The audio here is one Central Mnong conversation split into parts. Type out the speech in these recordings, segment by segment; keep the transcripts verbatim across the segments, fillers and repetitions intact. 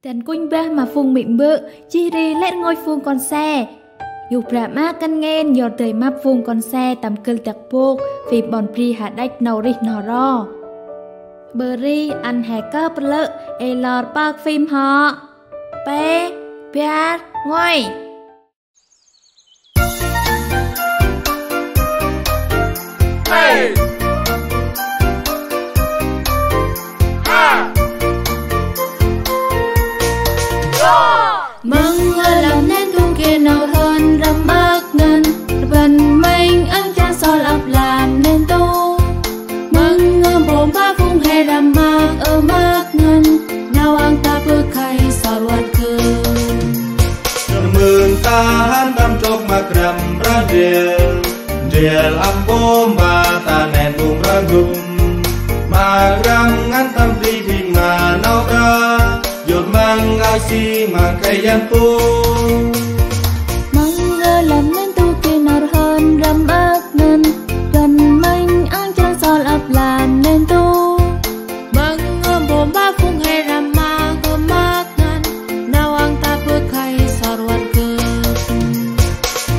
Dăn kŭnh bah ma phung mê̆ bơ̆, jêh ri lĕ rngôch phung kon se. Yô̆ Bră maak ngăn ngên yor dơi mâp phung kon se tâm gưl dak bôk phim Ƀon Bri Hađăch Nau Rêh N'ho Ro. Ƀơ ri ăn he kơp rlơ̆, ê lor pơk phim hŏ. Pe, bar, nguay. Mơng ơ lam nen tu ke nau hên răm ăk ngăn, rbăn meng ang chan sol ăp lam nen tu. Mơng ơ bom ba phung he răm ăk ơ ăk ngăn, nau ang ta bơh khay sol wăt kơ. Rmưn ta hăn tâm trôk ma krăm bra ndrel, ndrel ăp bom ba ta nen bum bra gum. Ma krăm ngăn tâm bri bing ma nau bra, yor măng a si ma khay yan pu. Măng ơ lam nen tu ke nar hên răm ăk ngăn, găn meng ang chan sol ăp lam nen tu. Măng ơ bom ba phung he răm ăk ơ ăk ngăn, nau ang ta bơh khay sol wăt kơ.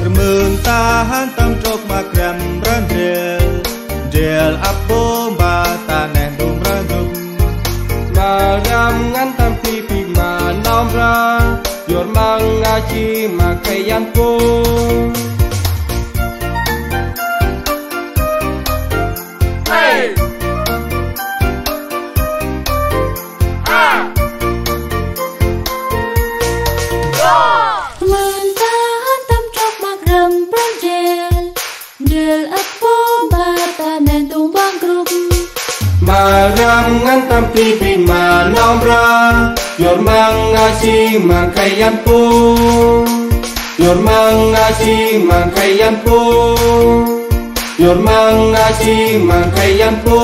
Rmưn ta hăn tâm trôk ma krăm bra ndrel, ndrel ăp bom ba ta nen bum bra gum. Ma krăm ngăn tâm bri bing ma nau bra, yor măng a si ma khay yan pu. Mơn ta hăn tâm trôk ma krăm bra ndrel, ndrel ăp bom ba ta nen tum băng grup. Ma krăm ngăn tâm bri bing ma nau bra, yor măng a si ma khay yan pu. Yor măng a si ma khay yan pu. Yor măng a si ma khay yan pu.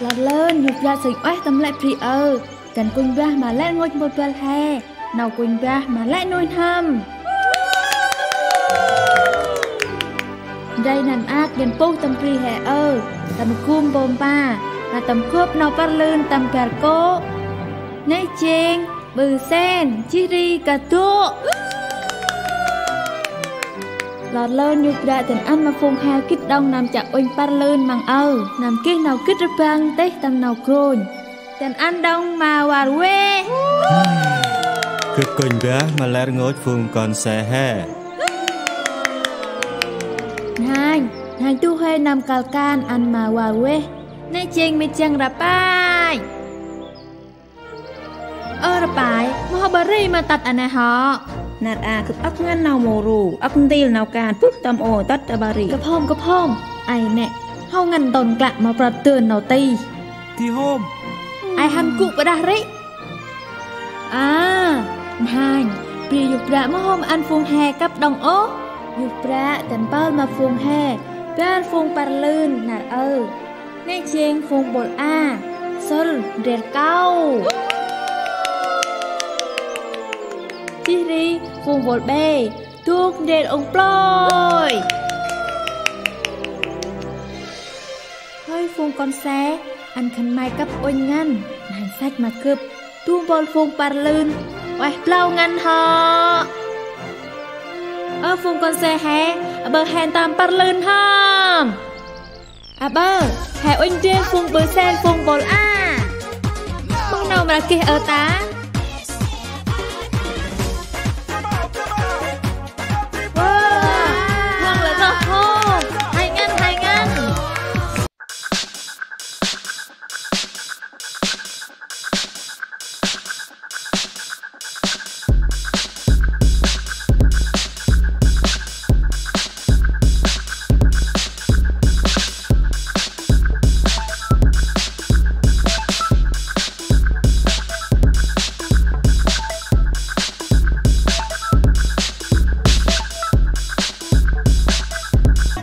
Lor lơn, Yô̆ Bră sĭn ueh tâm lĕ bri ơ. Dăn kŭnh bah ma lĕ rngôch mpôl băl he. Nau kŭnh bah ma lĕ nuih n'hâm. Ndray năn maak dăn puh tâm bri he ơ, tâm gum bom ba, ma tâm gŭp nau păr lưn tâm bar kô̆. Nê jêng, ƀư sen, jêh ri ka dô̆. Lor lơn Yô̆ Bră dăn ăn ma phung he gĭt đŏng nơm chiă uănh păr lưn măng ơ, nơm geh nau gĭt rbăng dêh tâm nau grônh. Dăn ăn đŏng ma War Weh. Gâp kŭnh bah ma lĕ rngôch phung kon se he. N'hanh, n'hanh du huê nơm kăl kan ăn ma War Weh. Nê jêng mĭt jăng Rapay. Ơ Rapay, mâu hôm ƀa ri ma tât a nê hŏ. Nar a gâp âk ngăn nau mâu ru, âk ntil nau kan bơh tâm ôi tât a ƀa ri. Gâp hôm, gâp hôm. Ay nê, hŏ ngăn tôn klă ma prăt dơn nau ti. Ti hôm. Ay hăn gŭ ƀa đah ri. A, n'hanh, bri Yô̆ Bră mâu hôm ăn phung he kăp đŏng ôh. Yô̆ Bră dăn pâl ma phung he, bar phung păr lưn nar ơ. Nê jêng phung bôl A, sŭl ndrel kau. Jêh ri phung bôl B, dôk ndrel ung plôi. Hơi phung kon se, ăn khân may kăp uănh ngăn, n'hanh săch ma gâp, du mpôl phung păr lưn, ueh blau ngăn hŏ. Ơ phung kon se he, aƀaơ he ntơm păr lưn hŏm. Aƀaơ, he uănh ndrel phung ƀư sen phung bôl A. Mơng nau mra geh ơ ta. Wow, lăng lĕ roh hô. Hay ngăn, hay ngăn.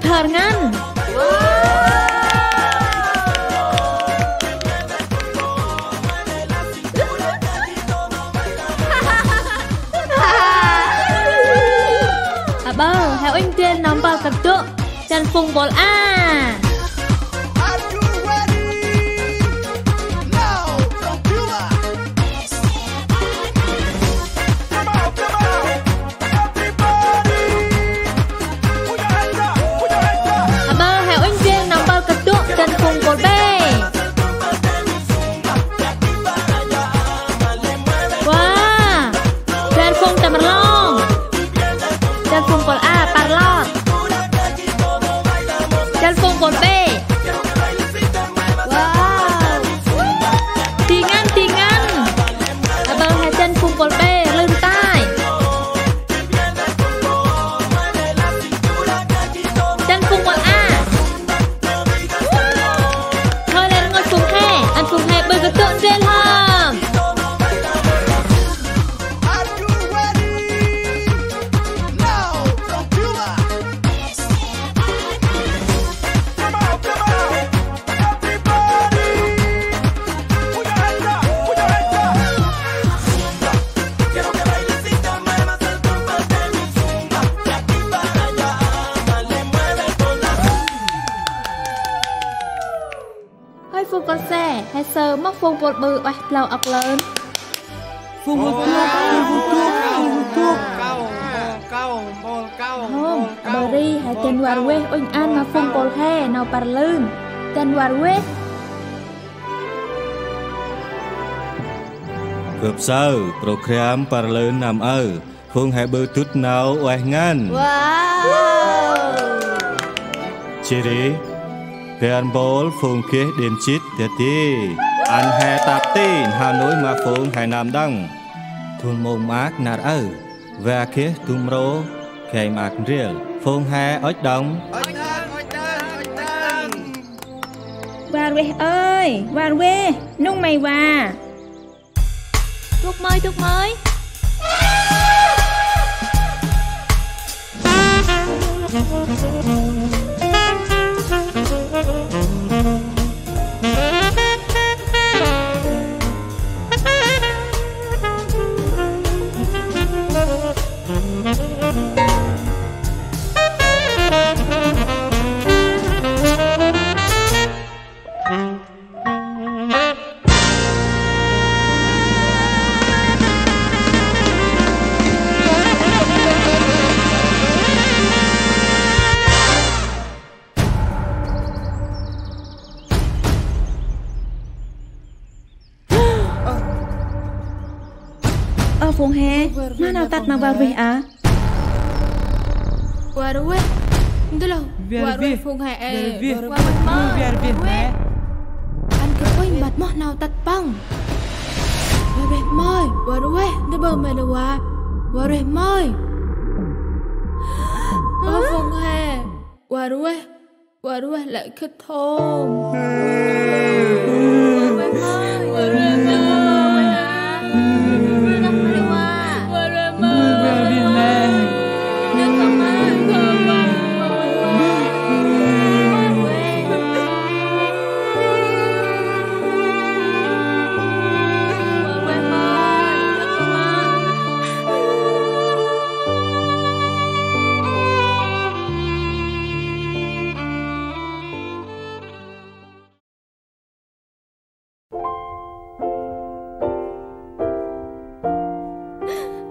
Thar ngăn. Aƀaơ, he Ndrel nau mpơl kăt dŭk, dăn phung mpôl A. Aƀaơ he uănh ndrel nau mpơl kăt dŭk, dăn phung mpôl B. Wa, dăn phung tâm rlong. Dăn phung mpôl A, păr lor. Dăn phung mpôl B. Wow. Ti ngăn, ti ngăn. Aƀaơ he dăn phung mpôl B, lưn tay. Dăn phung mpôl A. Hơi lĕ rngôch phung he, ăn phung he ƀư kăt dŭk ndrel hŏm. Hơi phung kon se, he saơ mâu phung mpôl ƀư ueh blau ŏk lơn. Phung mpôl dŭk, phung mpôl dŭk, phung mpôl dŭk. Hôm, aƀaơ ri he dăn war ueh uănh ăn ma phung mpôl he nau păr lưn. Dăn war ueh. Gâp saơ program păr lưn năm aơ. Phung he ƀư dŭt nau ueh ngăn. Wow. Jêh ri, bar mpôl phung geh đĭm jĭt dadê. Ăn he tap ti n'ha nuih ma phung he nơm đŏng. Dôl mông maak nar aơ. Va geh du mrô gay maak ndrel. Phung he ŭch đŏng. War ueh ơi, war ueh, nŭng may va. Dŭk mơi, dŭk mơi. Ơ phung he, ma nau tât ma war ueh a? War ueh, ndơ lô, war ueh phung he e, war ueh mơi, war ueh. Ăn gâp uănh ƀă moh nau tât păng. War ueh mơi, war ueh, ndơ ƀơ mơi lơ wa, war ueh mơi. Ơ phung he, war ueh. War ueh lĕ khât hôm.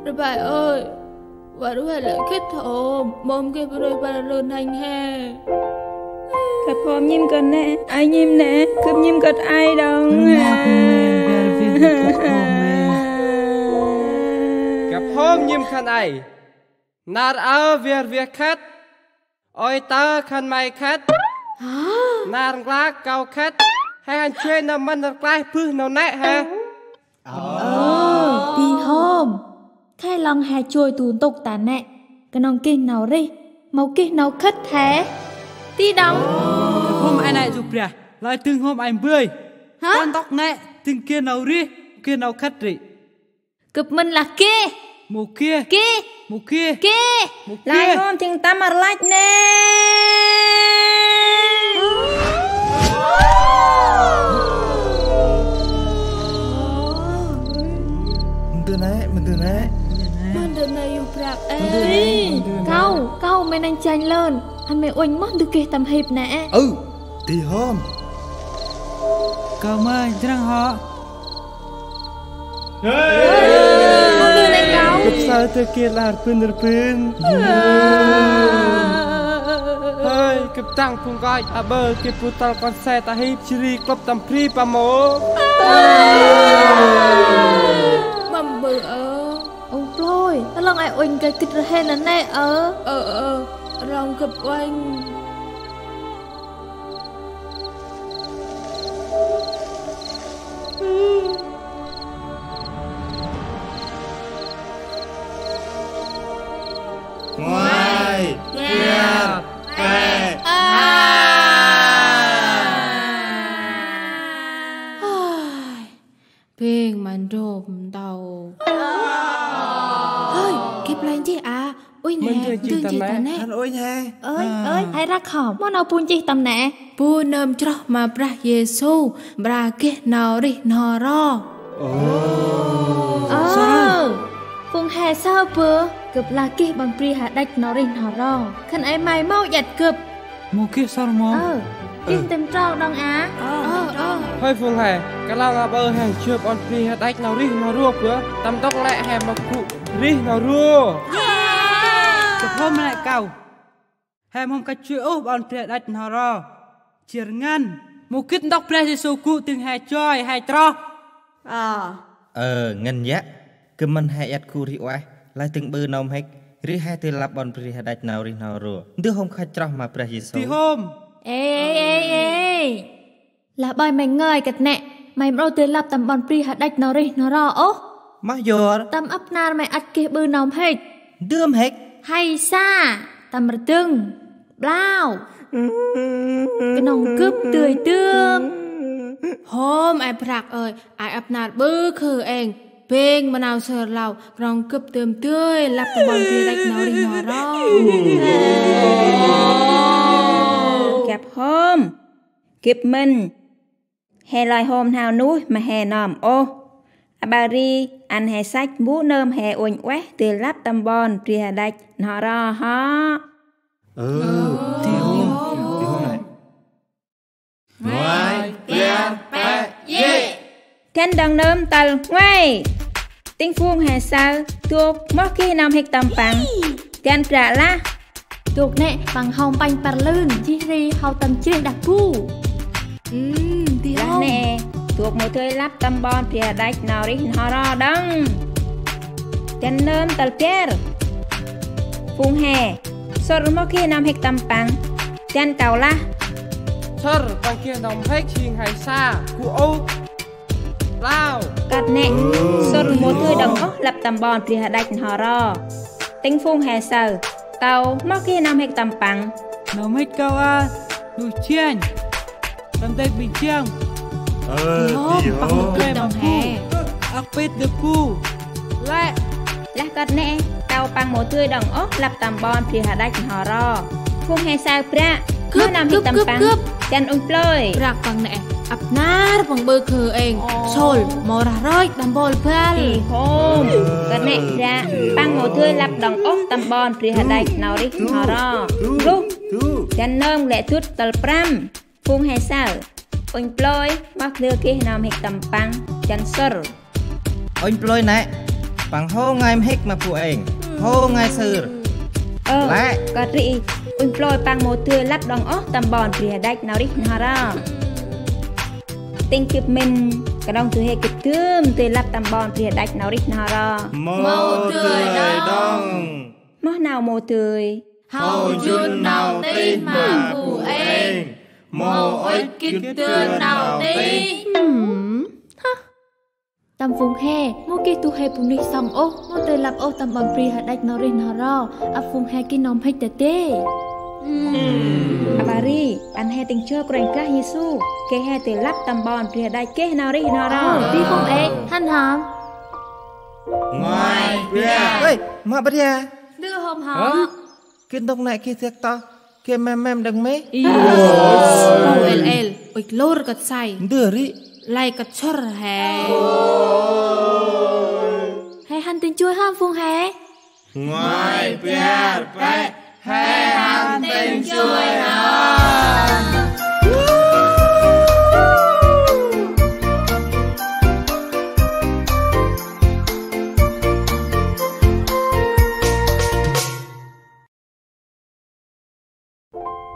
Rbai ơi, war ueh lĕ khât hôm, mâu geh bunuyh păr lưn hêng he. Khât hôm nhĭm kơt nĕ, ay nhĭm nĕ, khât nhĭm kơt ay đŏng. Khât hôm nhĭm khân ay. Nar aơ war ueh khât. Ôi ta khân may khât. Hả? Nar nglak kâo khât. He hăn joi nau mân rklaih bơh nau nĕ he. Ơ, ti hôm. Khay lŏng he joi du ntŭk ta nĕ. Knŏng geh nau rêh. Mâu geh nau khât he. Ti đŏng. Hôm ay nĕ jŭ brah. Lơi dâng hôm ay mbơi. Hả? Kăn tŏk nĕ. Dâng geh nau rêh. Geh nau khât ri. Gâp mĭn lah geh. Mâu geh. Geh. Mâu geh. Geh. Mâu geh. Lai hôm dâng tâm rlach nĕ. Mâu dơi nĕ, mâu dơi nĕ. Mâu dơi nĕ yô̆ brak e. Mâu dơi nĕ, mâu dơi nĕ. Kâo, kâo May năl chanh lơn, ăn may uănh moh dơi geh tâm hip nê. Ơ, di hôm. Kâo may njrăng hŏ. Gâp saơ dơi geh lah rbin rbin. Hơi, gâp tăng phung nkoch, aƀaơ geh bu tal kon se ta hip, jêh ri klŭp tâm bri pa mâu. Mâm ƀư ơ. Ung plôi, ta lŏng ai uănh gay gĭt rhên nê ơ. Ơ, ơ, rŏng gâp uănh. Ngoai, kiar, pe, a. Hơi. Bêng ma ndrôm ntâu. Hơi, geh play nchih a. Uănh he, ndơ nchih tâm nê. Ăn uănh he. Ơi, ơi, hay răk hŏm. Mâu nau bu nchih tâm nê. Bu nơm chroh ma Brah Yêsu, mra geh nau rêh n'ho ro. Ơ, phung he saơ bơh, gâp lah geh ƀon bri hađăch nau rêh n'ho ro. Khân ay may mâu iăt gâp. Mâu geh sŏr mâu. Ơ, geh ntĭm trŏ đŏng a. Ơ, ơ. Hơi phung he, kalơ ngăn aƀaơ hên joi ƀon bri hađăch nau rêh n'ho ro bơh, tâm ntŭk lĕ he mâu gŭ rêh n'ho ro. Gâp hôm lĕ kâo. He mâu hôm kăch joi ôh ƀon bri hađăch n'ho ro. Jêr ngăn. Mâu gĭt ntŭk Brah Yêsu gŭ dâng he joi, he chroh. Ơ. Ơ, ngăn yơh. Gâp mân he iăt gŭ rêh ueh, lah dâng ƀư nau mhĭk, rêh he dơi lăp ƀon bri hađăch nau rêh n'ho ro. Ndơ hôm kăch chroh ma Brah Yêsu. Di hôm. Ê, ê, ê. Lah ƀơi may ngơi kơt nĕ, may mâu dơi lăp tâm ƀon bri hađăch nau rêh n'ho ro ôh. Mah yor. Tâm ăp nar may ăt geh ƀư nau mhĭk. Ndơ mhĭk. Hay sa, tâm rdâng, blao. Knŏng gâp dơi dơm. Hôm ay Brak ơi, ay ăp nar ƀư khư êng. Bêng ma nau sơr lau, knŏng gâp dơm dơi lăp tâm ƀon bri hađăch nau rêh n'ho ro. Gâp hôm. Gâp mân. He lơi hôm n'hao nuih ma he nơm ôh. Aƀaơ ri ăn he săch bu nơm he uănh ueh dơi lăp tâm ƀon bri hađăch n'ho ro hŏ. Ơ, di hôm, di hôm nê. Ngoai, kiar, pe, jê̆. Dăn đŏng nơm tâl ngoai. Tĭng phung he saơ, dôk moh geh nau mhĭk tâm păng. Dăn Brak lah. Dôk nĕ păng hŏm pănh păr lưn, jêh ri hŏm tâm chrêh đah bu. Ưm, di hôm. Lah nĕ, dôk mâu dơi lăp tâm ƀon bri hađăch nau rêh n'ho ro đŏng. Dăn nơm tâl bar. Phung he, sŭr moh geh nau mhĭk tâm păng. Dăn kâo lah. Sŭr păng geh nau mhĭk jêng hay sa, gŭ ôh. Lau. Kơt nĕ, sŭr mâu dơi đŏng ôh lăp tâm ƀon bri hađăch n'ho ro. Tĭng phung he saơ, kâo moh geh nau mhĭk tâm păng. Nau mhĭk kâo a, nuih janh. Tâm dek ƀĭng jang. Ơ, di hôm, păng mâu dơi đŏng he. Ăk pit đơk bu. Lĕ. Lah kơt nĕ, kâo păng mâu dơi đŏng ôh lăp tâm ƀon bri hađăch n'ho ro. Phung he saơ Brak. Gâp, moh nau mhĭk tâm păng. Dăn ung plôi. Brak păng nĕ. Ăp nar păng ƀư khư êng. Sôl, mâu rah rôch, đăm bol băl. Di hôm. Kơt nĕ Brak. Păng mâu dơi lăp đŏng ôh tâm ƀon bri hađăch nau rêh n'ho ro. Ruh. Dăn nơm lĕ dŭt tâl prăm. Phung he saơ. Ung plôi, moh dơi geh nau mhĭk tâm păng. Dăn sŭr. Ung plôi nĕ, păng hŏm ngoai mhĭk ma bu êng, hŏm ngoai sưr. Ơ, lĕ. Kơt ri, ung plôi păng mâu dơi lăp đŏng ôh tâm ƀon bri hađăch nau rêh n'ho ro. Tĭng gâp mân, knŏng du huê gâp dơm dơi lăp tâm ƀon bri hađăch nau rêh n'ho ro. Mâu dơi đŏng. Moh nau mâu dơi. Hŏm njŭn nau tih ma bu êng, mâu ŭch gĭt dơn nau tih. Ưm, hah. Tâm phung he, mâu geh du huê bunuyh sŏng ôh, mâu dơi lăp ôh tâm ƀon bri hađăch nau rêh n'ho ro, ăp phung he geh nau mhĭk dadê. Aƀaơ ri, ăn he tĭng jŏ Kôranh Brah Yêsu, geh he dơi lăp tâm ƀon bri hađăch geh nau rêh n'ho ro. Ơ, di hôm êng, hăn hŏm. Ngoai, bria. Ơi, ma bria. Ndơ hôm hŏ. Hă? Gĭt ntŭk nĕ geh dak toh, geh mem mem đŏng meh. Ih, âu el el, ŭch lôr kơt sai. Ndơ ri. Lơi kơt sŭr he. He hăn tĭng joi hŏm phung he. Ngoai, bar, pe, He hăn tĭng chuê hăn.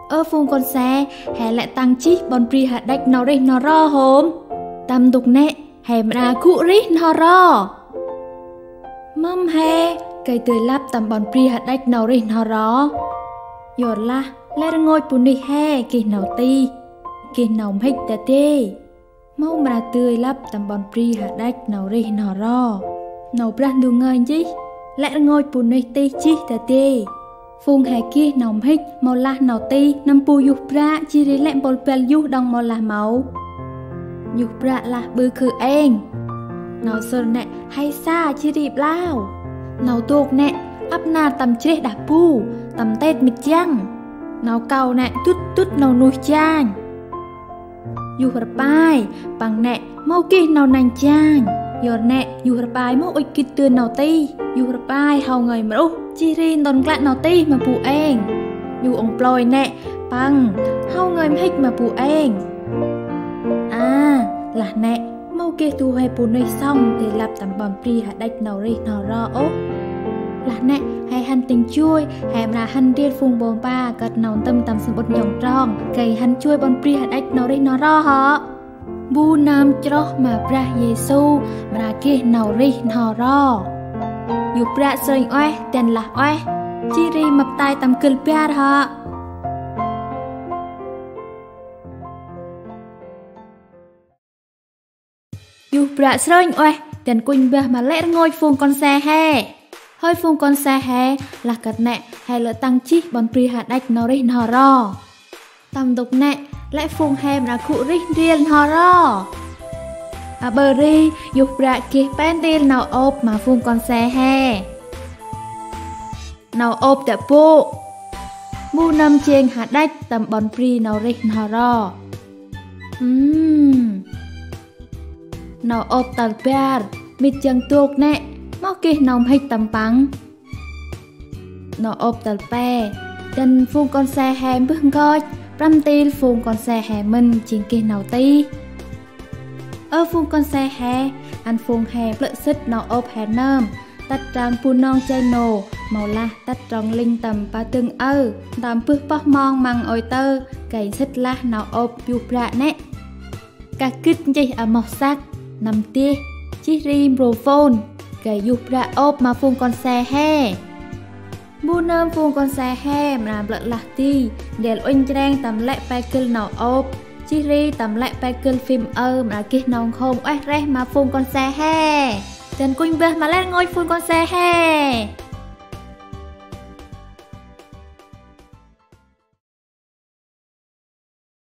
Ơ phung kon se, he lĕ tăng jêh ƀon bri hađăch nau rêh n'ho ro hŏm? Tâm ntŭk nĕ, he mra gŭ rêh n'ho ro. Mâm he gay dơi lăp tâm ƀon bri hađăch nau rêh n'ho ro? Yorlah lĕ rngôch bunuyh he geh nau tih, geh nau mhĭk dadê, mâu mra dơi lăp tâm ƀon bri hađăch nau rêh n'ho ro. Nau Brah Ndu ngơi nchih, lĕ rngôch bunuyh tih jêh dadê. Phung he geh nau mhĭk mâu lah nau tih nâm bu Yuh Brak jêh ri lĕ mpôl băl Yuh đŏng mâu lah mâu? Yuh Brak lah ƀư khư êng. Nau sŭr nĕ hay sa jêh ri ƀlao. Nau dôk nĕ ăp nar tâm chrêh đah bu, tâm têt mĭt jăng. Nau kâu nĕ dŭt dŭt nau nuih janh. Yuh Rpai, păng nĕ mâu geh nau nănh janh. Yor nĕ Yuh Rpai mâu ŭch gĭt dơn nau tih. Yuh Rpai hâu ngơi mƀrôh jêh ri ndon klă nau tih ma bu êng. Yuh Ung Plôi nĕ păng hâu ngơi mhĭk ma bu êng. A, lah nĕ mâu geh du huê bunuyh sŏng dơi lăp tâm ƀon bri hađăch nau rêh n'ho ro ôh. Lah nĕ he hăn tĭng chuê, he mra hăn ndrel phung ƀon ba kơt nau ntŭm tâm samƀŭt Njŏng Trong gay hăn chuê ƀon bri hađăch nau rêh n'ho ro hŏ. Bu nơm chroh ma Brah Yêsu mra geh nau rêh n'ho ro. Yuh Brak srênh ueh, dăn lah ueh, jêh ri mâp tay tâm gưl bar hŏ. Yuh Brak srênh ueh, dăn kuh mbah ma lĕ rngôch phung kon se he. Hơi phung kon se he, lah kơt nĕ he lĕ tăng jêh ƀon bri hađăch nau rêh n'ho ro. Tâm ntŭk nĕ, lĕ phung he mra gŭ rêh ndrel n'ho ro. Aƀaơ ri, Yuh Brak geh pe ntil nau ôp ma phung kon se he. Nau ôp tă bôk. Bu nơm jêng hađăch tâm ƀon bri nau rêh n'ho ro? Ưm. Nau ôp tal bar. Mĭt jăng dôk nĕ mâu geh nau mhĭk tâm păng. Nau ôp tal pe. Dăn phung kon se he mbơh nkoch, prăm ntil phung kon se he mĭn jêng geh nau tih. Ơ phung kon se he, ăn phung he plơ̆ sĭt nau ôp he nơm tât trong Bunong channel, mâu lah tât trong link tâm pa dâng aơ, ntơm bơh pơh mong măng ôi tơ, gay sĭt lah nau ôp Yuh Brak nĕ. Kah gĭt nchih amoh săk, năm dih, jêh ri mrô phôn, gay Yuh Brak ôp ma phung kon se he. Bu nơm phung kon se he mra mplơ̆ lah di ndrel uănh chreng tâm lĕ pe gưl nau ôp, jêh ri tâm lĕ pe gưl phim aơ mra geh nau nkhôm ueh reh ma phung kon se he. Dăn kuh mbah ma lĕ rngôch phung kon se he.